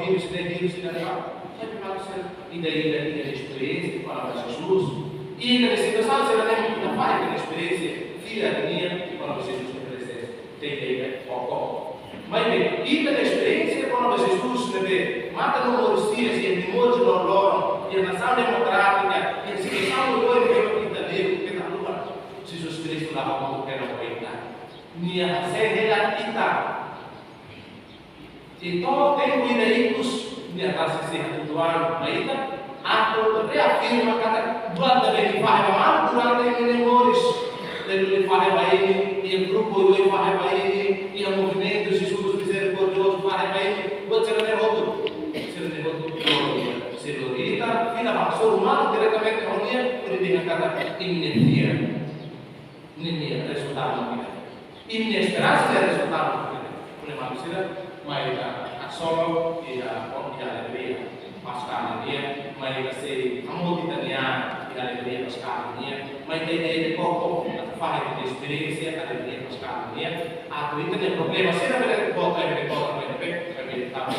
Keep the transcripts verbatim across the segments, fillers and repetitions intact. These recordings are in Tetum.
Vírus ne'e, vírus ne'e, ne'e. Maibé malu sira, ida-idak iha esperiénsia kona-ba Jesus. Iha situasaun sira-ne'e mak ita fahe esperiénsia fiar nian kona-ba Jesus nia prezensa. Ida-idak koko. Maibé ita-nia esperiénsia kona-ba Jesus ne'ebé matan no moris di'ak, iha timoroan loroloron, iha nasaun demokrátika, iha situasaun oioin ne'ebé ita lee, ita haluha. Jesus Kristu la hamutuk ona ho ita. Nia hase'e hela ita. Entaun, tempu ida ikus, nia tasi sei hatudu an mai ita, atu reafirma katak buat ne'ebé nia fahe ba malu durante nia moris. Nia fahe ba imi, iha grupu ida fahe ba imi, iha movimentu Jesus Miserikordiozu fahe ba imi, buat sira-ne'e hotu. Sira-ne'e hotu, sira-ne'e hotu. Fila ba hasoru malu diretamente ho nia, hodi dehan katak imi-nia fiar ninia rezultadu mak ida-ne'e. Imi-nia esperansa nia rezultadu mak ida-ne'e. Nune'e malu sira, mai ita hasoru iha, iha alegria Paskál nian, mai ita sei hamutuk ita-nia alegria Paskál nian, mai ita ida-idak koko atu fahe ita-nia esperiénsia alegria Paskál nian, atu ita-nia problema sira bele koko, bele koko, bele koko, bele koko.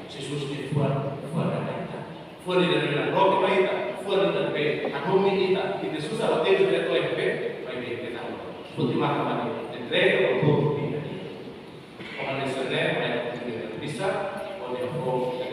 Jesus nia fuan, fuan ba ita. Fuan ida-ne'e la rote ba ita, fuan ida-ne'e la hadomi ita, ita susar ba ita, ita to'o ita, ba ita, ita. Última kali, entrega o todo vida. Como dice, mai ita bisa, hodi fó